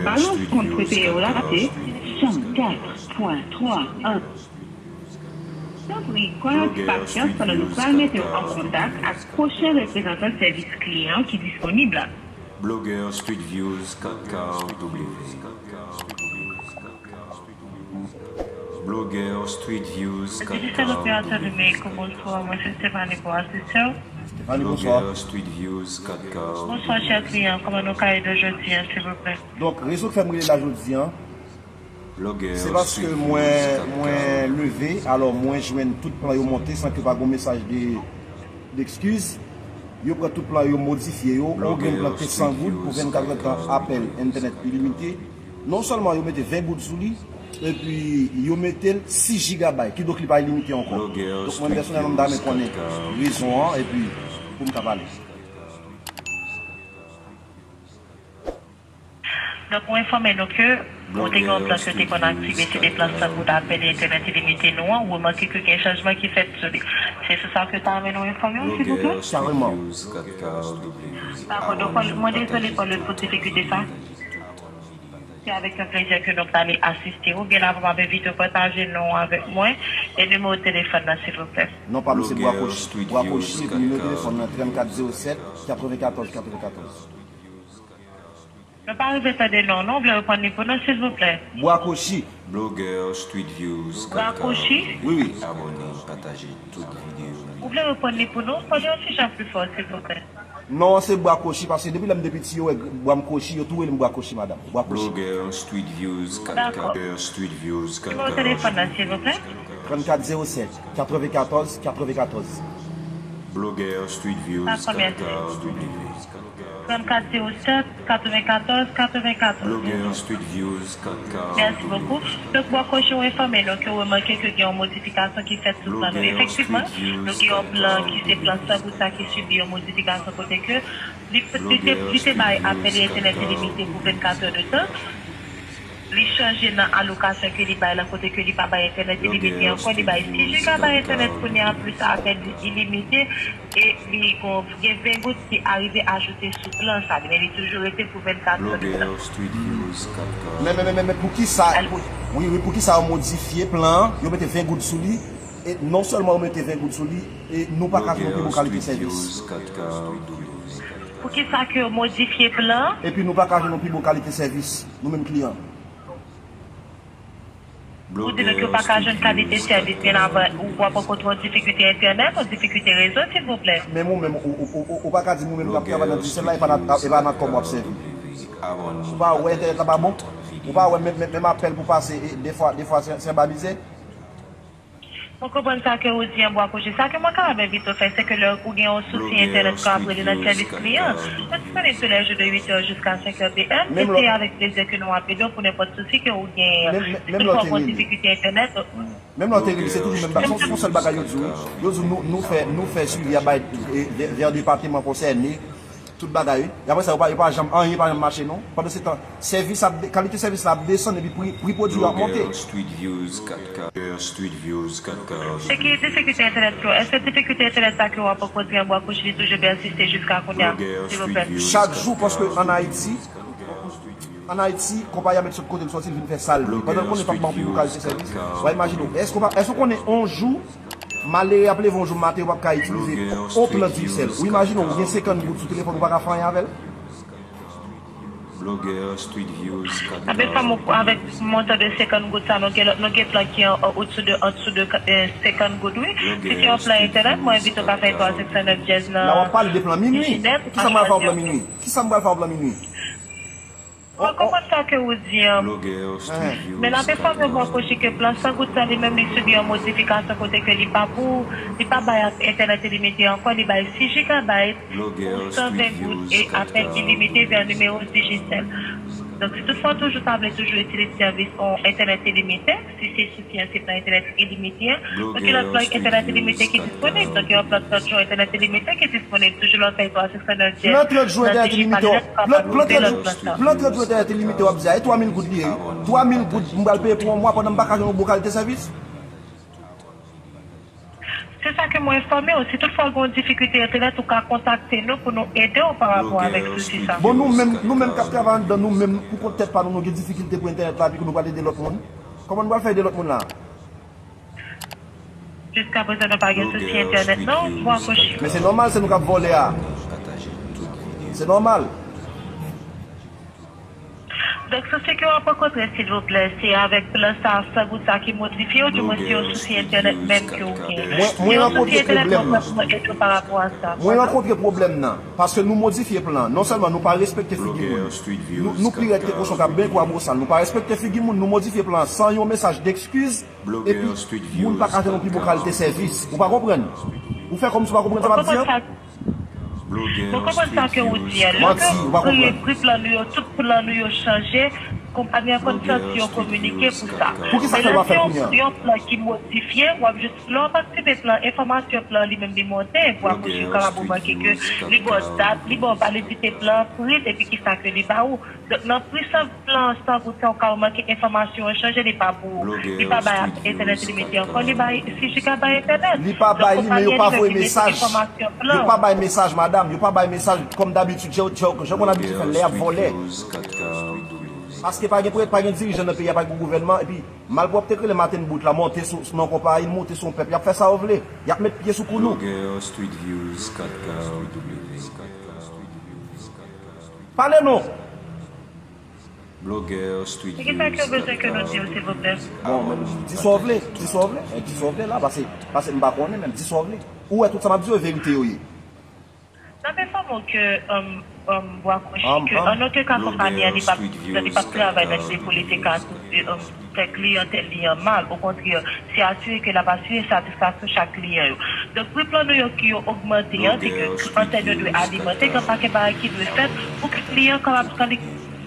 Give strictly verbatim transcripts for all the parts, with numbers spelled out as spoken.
Balans kont prepeye w la se san kat pwen twa an. Tanpri, kòyòt pasyans pandan nou pral mete w an kontak ak pwochen reprezantan sèvis kliyan ki disponib la. Blogger Street Views kat K W. Blogger Street Views kat K W. Operatè nimerik, bonswa, mwen se Stephanie pou asiste w. Stephanie, bonswa. Blogger Street Views kat K W. Bonswa, chè kliyan, kòman nou ka ede w jodi a, silvouplè? Donk, rezon k fè m rele la jodi a, se paske mwen, mwen leve, alò mwen jwenn tout plan yo monte san ke pa gen mesaj de, d'ekskiz. Yo pran tout plan yo, modifye yo. Yon grenn plan te san goud pou vennkat èdtan, apèl entènèt ilimite. Non sèlman yo mete ven goud sou li, epi yo mete l sis jigabayt, kidonk li pa ilimite ankò. Donk mwen pèsonèlman m ta renmen konnen rezon an, epi pou m ka pale. Donk, ou enfòme nou ke ou te gen yon plan ke te konn aktive, se te plan san goud apèl e entènèt ilimite nou an, ou remake ke gen chanjman ki fèt sou li. Se sou sa ke w ta renmen nou enfòme w, silvouplè? Kareman. Dakò, donk, mwen dezole, Paul, pou difikilte sa. Se avèk yon plezi ke nou prale asiste w. Byen avan, m ap envite w pataje non w avèk mwen e nimewo telefòn nan, silvouplè. Non pa m se Bwa Kochi. Bwa Kochi, epi nimewo telefòn nan, trannkat zewo sèt, katrevenkatòz katrevenkatòz. Nou pa rive tande non, non, w vle reprann li pou nou, silvouplè? Bwa Kochi. Blogger Street Views kat K W. Bwa Kochi? Wi, wi. Abòne, pataje tout videyo nou. Ou vle reprann li pou nou? Pale yon ti jan pli fò, silvouplè. Non an se Bwa Kochi, paske depi lè m te piti, yo wè Bwa m Kochi, yo tou rele m Bwa Kochi, madanm. Bwa Kochi. Blogger Street Views kat K W. Dakò. Blogger Street Views kat K W. Nimewo telefòn nan, silvouplè? Trannkat zewo sèt, katrevenkatòz katrevenkatòz. Blogger Street Views kat K W. Trannkat zewo sèt, katrevenkatòz katrevenkatòz. Blogger Street Views kat K W. Mèsi bokou. Donk, Bwa Kochi, ou enfòme nou ke w remake ke gen yon modifikasyon ki fèt sou plan nou. Efektivman, nou gen yon plan ki se plan san goud sa ki sibi yon modifikasyon kote ke li, li te, li te bay apèl e entènèt ilimite pou vennkat è de tan. Li chanje nan alokasyon ke li bay la, kote ke li pa bay entènèt ilimite ankò, li bay sis jiga bay entènèt kounye a, plis apèl ilimite, e li gon, gen ven goud ki arive ajoute sou plan sa, men li toujou rete pou vennkat è de tan. Men, men, men, men, men pou ki sa, pou, wi, wi, pou ki sa yo modifye plan an, yo mete ven goud sou li, e non sèlman yo mete ven goud sou li, e nou pa ka jwenn yon pi bon kalite sèvis. Pou ki sa ke yo modifye plan an? Epi nou pa ka jwenn yon pi bon kalite sèvis, nou menm kliyan. Ou di nou ke w pa ka jwenn kalite sèvis, byen avan, ou, w ap rankontre yon difikilte entènèt, yon difikilte rezo, silvouplè? Menm ou menm, ou, ou, ou, ou, ou pa ka di m ou menm k ap travay nan Digicel la, e pa Nat-, e pa Natcom w ap sèvi. Ou pa wè entènèt la pa bon? Ou pa wè menm, menm, menm apèl pou pase, e, defwa, defwa se, se anba mizè? Mwen konprann sa ke ou di an, Bwa Kochi. Sa ke mwen kapab envite w fè, se ke lè ou gen yon sousi entènèt ke w ap rele nan sèvis kliyan, nou disponib tou lè jou de uit è jiska senk è P M, e se avèk plezi ke nou ap ede w pou nenpòt sousi ke ou genyen. Toutfwa ou gen yon difikilte entènèt, menm lè w te rele, se toujou menm bagay. Se yon, se yon sèl bagay yo di w, wi. Yo di w nou, nou fè, nou fè swivi a bay, e, vè, vè depateman konsène. Tout bagay, wi. E apre sa, yo pa, yo pa janm, anyen pa janm mache, non. Pandansetan, sèvis ap de-, kalite sèvis la ap desann, epi pri, pri pwodui yo ap monte. Blogger Street Views kat K W. Blogger Street Views kat K W. Se ki difikilte entènèt yo? Èske difikilte entènèt sa ke w ap rankontre an Bwa Kochi, li toujou pèsiste jiska kounye a, silvouplè? Chak jou, paske ann Ayiti, ann Ayiti, konpayi a met sot kote l sòti, l vin fè sa l vle. Pandan l konnen l p ap ba w pi bon kalite sèvis, w a imajine w. Èske w pa, èske w konnen yon jou, malere ap leve yon jou maten, yo p ap ka itilize yon plan Digicel. Ou imajine w, ou gen senkant goud sou telefòn, ou pa ka fè anyen avè l. Blogger Street Views kat K W. Avèk montan de senkant goud sa, nou gen, nou gen plan ki an, an, odsou de, an dsou de, eh, senkant goud, wi. Si se yon plan entènèt, mwen envite w ka fè etwal senk san nèf dyèz nan. La, w ap pale de plan minui. Ki sa m pral fè w plan minui? Ki sa m pral fè w plan minui? Mwen konprann sa ke ou di an. Men n ap enfòme Bwa Kochi ke plan san goud sa li menm li sibi yon modifikasyon kote ke li pa pou, li pa bay entènèt ilimite ankò, li bay sis jigabayt pou san ven goud e apèl ilimite vè nimewo Digicel. Donk, si toutfwa w toujou ta vle toujou itilize sèvis yon entènèt ilimite, si se sou Ki an se plan entènèt ilimite an. Donk, gen lòt plan entènèt ilimite ki disponib. Donk, gen yon plan trant jou entènèt ilimite ki disponib. Toujou lòt fè twa senk san nan dyèz. Plan trant jou entènèt ilimite w ap, plan, plan trant jou, plan trant jou entènèt ilimite w ap di a, e twa mil goud li ye, wi. Twa mil goud m pral peye pou yon mwa pandan m pa ka jwenn yon bon kalite sèvis. Se sa ke mwen enfòme w. Si toutfwa w gen yon difikilte entènèt, ou ka kontakte nou pou nou ede w pa rapò avèk sousi sa. Bon, nou menm, nou menm k ap travay anndan, nou menm, pou kont tèt pa nou, nou gen difikilte pou entènèt la, epi ke nou pral ede lòt moun? Kòman nou pral fè ede lòt moun la? Jiskaprezan, nou pa gen sousi entènèt, non, Bwa Kochi. Men se nòmal, se nou k ap vòlè a. Se nòmal. Donk, sousi ke w ap rankontre, silvouplè, se avèk plan sa, san goud sa ki modifye, oudimwen se yon sousi entènèt menm ke w genyen? Mwen, mwen rankontre pwoblèm nan. Mwen rankontre pwoblèm nan, paske nou modifye plan an. Non sèlman nou pa respekte figi moun, nou, nou pi rèd ke kochon k ap benyen kwa bosal. Nou pa respekte figi moun, nou modifye plan an san yon mesaj dekskiz, epi moun pa ka jwenn yon pi bon kalite sèvis. Ou pa konprann? Ou fè kòmsi ou pa konprann sa m ap di an? Mwen konprann sa ke ou di a. Lè ke w kreye pri plan nou yo, tout plan nou yo chanje, konpayi an konn santi yo kominike pou sa. Poukisa sa w pa fè kounye a? Men lè se yon, yon plan ki modifye, w ap jis, lè w ap aktive plan, enfòmasyon plan li menm li monte, Bwa Kochi, ou kapab remake ke li ba w dat, li ba w validite plan an, pri l, epi kisa ke li ba ou. Donk, nan pri san, plan san goud sa, ou ka remake enfòmasyon an chanje, li pa pou, li pa bay entènèt ilimite ankò, li bay sis jigabay entènèt. Li pa bay li, men yo pa voye mesaj. Yo pa bay mesaj, madanm, yo pa bay mesaj. Kòm dabitid, jan, jan, jan konn abitye fè l lè y ap vòlè. Paske pa gen, pa gen dirijan nan peyi a, pa gen gouvènman, epi malpwòpte k rele Maten Bout la, monte sou, sou non konpayi, monte sou yon pèp, y ap fè sa yo vle. Y ap met pye sou kou nou. Pale non! Blogè Street Views, Kaka W W W. Ki sa ke w bezwen ke nou di w, silvouplè? Bon, men, di sa w vle, di sa w vle, eh, di sa w vle la, paske, paske m pa konnen, men di sa w vle. Ou wè tout sa m ap di yo, e verite yo ye. N ap enfòme w ke, um, um, Bwa Kochi, ke an okenn ka konpayi an li p ap, li p ap travay nan lide pou li te ka, um, fè kliyantèl li an mal. Okontrè, se asire ke l ap asire satisfaksyon chak kliyan yo. Donk, pri plan nou yo ki yo ogmante an, se ke antèn yo dwe alimante, gen pakèt bagay ki dwe fèt pou ke kliyan kapab, kan li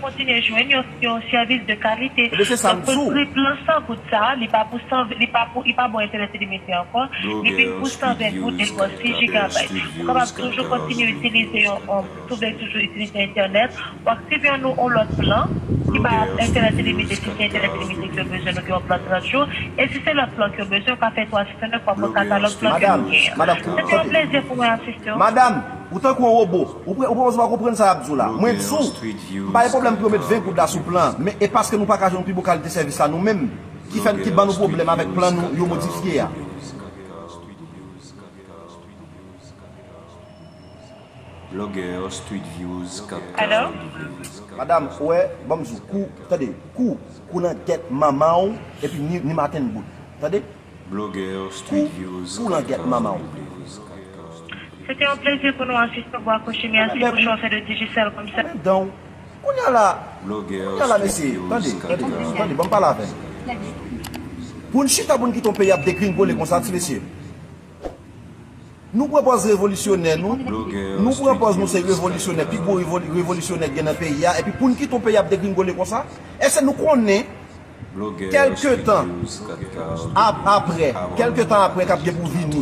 kontinye jwenn yon, yon sèvis de kalite. Donk, pou pri plan san goud sa a, li pa pou san, li pa pou, li pa bon entènèt ilimite ankò, li vin pou san ven goud, li pran sis jigabay. Ou kapab toujou kontinye itilize yon, yon Si w vle toujou itilize entènèt, ou aktive yon, yon lòt plan ki ba entènèt ilimite. Si se entènèt ilimite ke w bezwen, nou gen yon plan trant jou. E si se lòt plan ke w bezwen, ou ka fè twa sèt nèf pou w pran katalòg plan ke nou genyen an. Se te yon plezi pou mwen asiste w. Madanm, ou tankou yon wobo. Ou pre-, ou prèske pa konprann sa y ap di w la. Mwen di w, m pa gen pwoblèm pou yo met ven goud la sou plan an, men e paske nou pa ka jwenn yon pi bon kalite sèvis la nou menm, ki fè, ki ban nou pwoblèm avèk plan nou yo modifye a. Blogger Street Views kat K W. Madanm, ou wè, ban m di w, kou, tande, kou, kou nan gèt manman w, epi ni, ni Maten Bout. Tande? Blogger Street Views kou nan gèt manman w. Se te yon plezi pou nou asiste w, Bwa Kochi. Mèsi pou chwa w fè de Digicel konsa. Kounye a la, kounye a la, mesye, tande, tande, tande, ban m pale avè n. Pou n chita, pou n kite yon peyi ap degringole konsa, ti mesye. Nou pran pòz revolisyonè, nou. Nou pran pòz nou se revolisyonè, pi gwo revoli-, revolisyonè k gen nan peyi a, epi pou n kite yon peyi ap degringole konsa. Èske nou konnen, kèlke tan ap-, apre, kèlke tan apre k ap gen pou vini,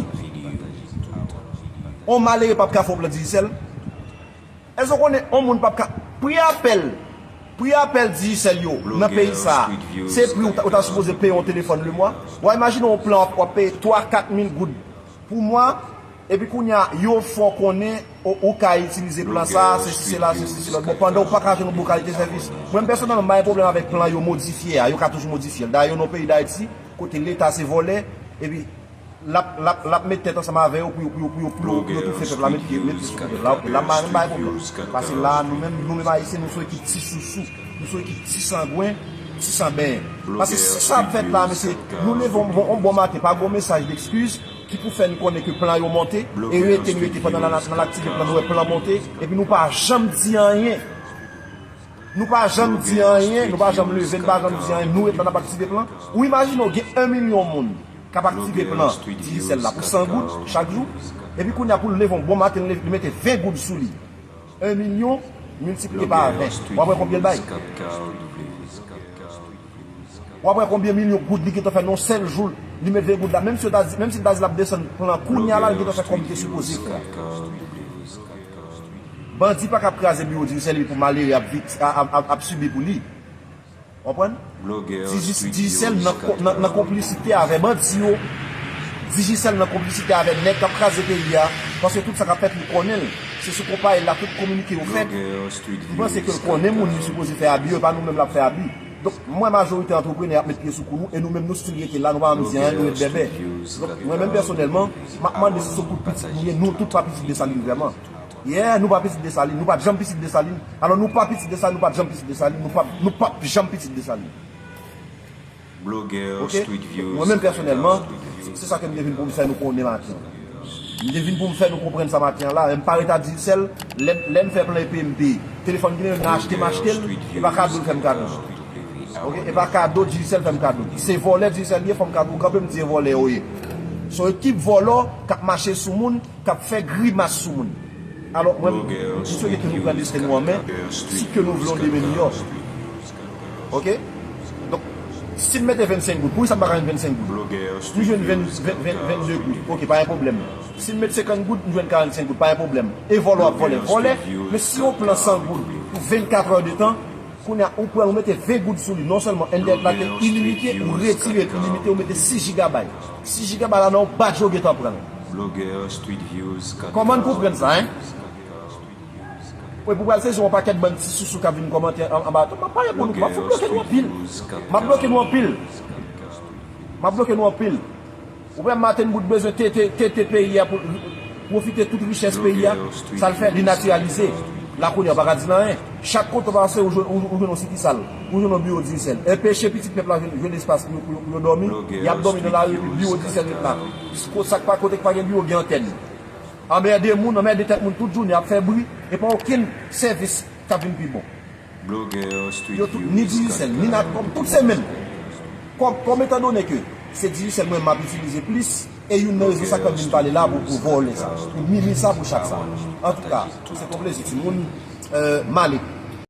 yon malere p ap ka fè yon plan Digicel? Èske w konnen yon moun p ap ka, pri apèl, pri apèl Digicel yo nan peyi sa a, se pri ou ta, ou ta sipoze peye yon telefòn lemwa? W a imajine yon plan w ap, w ap peye twa, kat mil goud pou mwa, epi kounye a, yo fè w konnen ou, ou ka itilize plan sa a, sesi, sela, sesi, sela. Bon, pandan ou pa ka jwenn yon bon kalite sèvis. Mwen, pèsonèlman, m pa gen pwoblèm avèk plan yo modifye a, yo ka toujou modifye l. Dayè, nou nan peyi Dayiti, kote Leta se vòlè, epi l ap, l ap, l ap met tèt ansanm avè yo pou yo, pou yo, pou yo, pou yo, pou yo toufe pèp la, met pye, met pye sou pèp la. Oke, la, m pa, m pa gen pwoblèm. Pase la, nou menm, nou menm Ayisyen, nou se yon ekip ti sousou, nou se yon ekip ti sangwen, ti san benyen. Pase si sa ap fèt la, mesye, nou leve yon bon, yon bon maten, pa gen yon mesaj dekskiz ki pou fè n konnen ke plan yo monte, e rete, n rete pandan n al, n al aktive plan, nou wè plan monte, epi nou pa janm di anyen. Nou pa janm di anyen, nou pa janm leve, nou pa janm di anyen, nou ret la n ap aktive plan. Ou imajine w gen yon milyon moun k ap aktive plan Digicel la pou san goud chak jou, epi kounye a pou l leve yon bon maten, li mete ven goud sou li. Yon milyon miltipliye pa ven. W ap wè konbyen l bay. W ap wè konbyen milyon goud li gentan fè nan yon sèl jou, li met ven goud la. Menm si yo ta di, menm si l ta di l ap desann plan kounye a la, li gentan fè kòm li te sipoze fè a. Bandi pa ka ap kraze biwo Digicel epi pou malere ap vikti-, a-, a-, ap, ap sibi pou li. Konprann? Digi-, Digicel nan ko-, nan, nan konplisite avè bandi yo. Digicel nan konplisite avè nèg k ap kraze peyi a, paske tout sa k ap fèt li konnen l. Se sou konpayi l la tout kominike yo fèt. M panse ke l konnen moun li sipoze fè abi yo, e pa nou menm l ap fè abi. Donk, m wè majorite antreprenè ap met pye sou kou nou, e nou menm nou still rete la, nou pa ann di anyen, nou ret bèbè. Donk, mwen menm pèsonèlman, m ap mande si se pou pitit nou ye, nou tout pa pitit Desalin vrèman. Yeah, nou pa pitit Desalin, nou pa t janm pitit Desalin. Alò, nou pa pitit Desalin, nou pa t janm pitit Desalin, nou pa, nou p ap janm pitit Desalin. Ok? Mwen menm pèsonèlman, se sa ke m te vin pou m fè nou konnen maten an. M te vin pou m fè nou konprann sa maten an la, men m pa ret a Digicel, lè, lè m fè plan E P M P, telefòn ki nan men m nan achte m achte l, e pa kado l fè m kado. Ok? E pa kado Digicel fè m kado. Se vòlè Digicel ye, fò m ka tou kanpe m di e vòlè yo ye. Se yon ekip vòlò k ap mache sou moun, k ap fè grimas sou moun. Alò, mwen, m swete ke nou pran desten nou an men, si ke nou vle yon demen miyò. Ok? Donk, si m mete vennsenk goud, poukisa m pa ka jwenn vennsenk goud? M jwenn ven, ven, ven, vennde goud. Ok, pa gen pwoblèm. Si m met senkant goud, m jwenn karannsenk goud, pa gen pwoblèm. E vòlè w ap vòlè, vòlè. Men si yon plan san goud pou vennkatrè de tan, kounye a, ou pran, ou mete ven goud sou li, non sèlman entènèt la te ilimite, ou retire l ilimite, ou mete sis jigabay. Sis jigabay la nan yon badj yo gentan pran l. Kòman n konprann sa, en? Wi, pou pral sezi yon pakèt bann ti sousou k ap vin kòmante an, anba. M ap pale pou nou, m ap bloke nou anpil. M ap bloke nou anpil. M ap bloke nou anpil. Ou wè Martin Boud bezwen tete, tete peyi a pou pwofite tout richès peyi a. Sa l fè, li natiralize. La kounye a, ou pa ka di l anyen. Chak kote w pase, ou jwenn, ou, ou jwenn yon sikisal, ou jwenn yon biwo Digicel. Enpeche pitit pèp la jwenn, jwenn espas pou yo, pou yo, pou yo dòmi. Y ap dòmi nan lari epi biwo Digicel ret la. Sa k pa, kote k pa gen biwo, gen antèn. Anmède moun, anmède tèt moun tout jounen, ap fè bri, e pa okenn sèvis k ap vin pi bon. Yo tout, ni Digicel, ni Natcom, tout se menm. Kòm, kòm etandone ke se Digicel mwen m ap itilize plis, e youn nan rezon sa k fè m vin pale la pou, pou vòlè sa, pou mimi sa, pou chat sa. Antouka, se te yon plezi timoun, euh, m ale.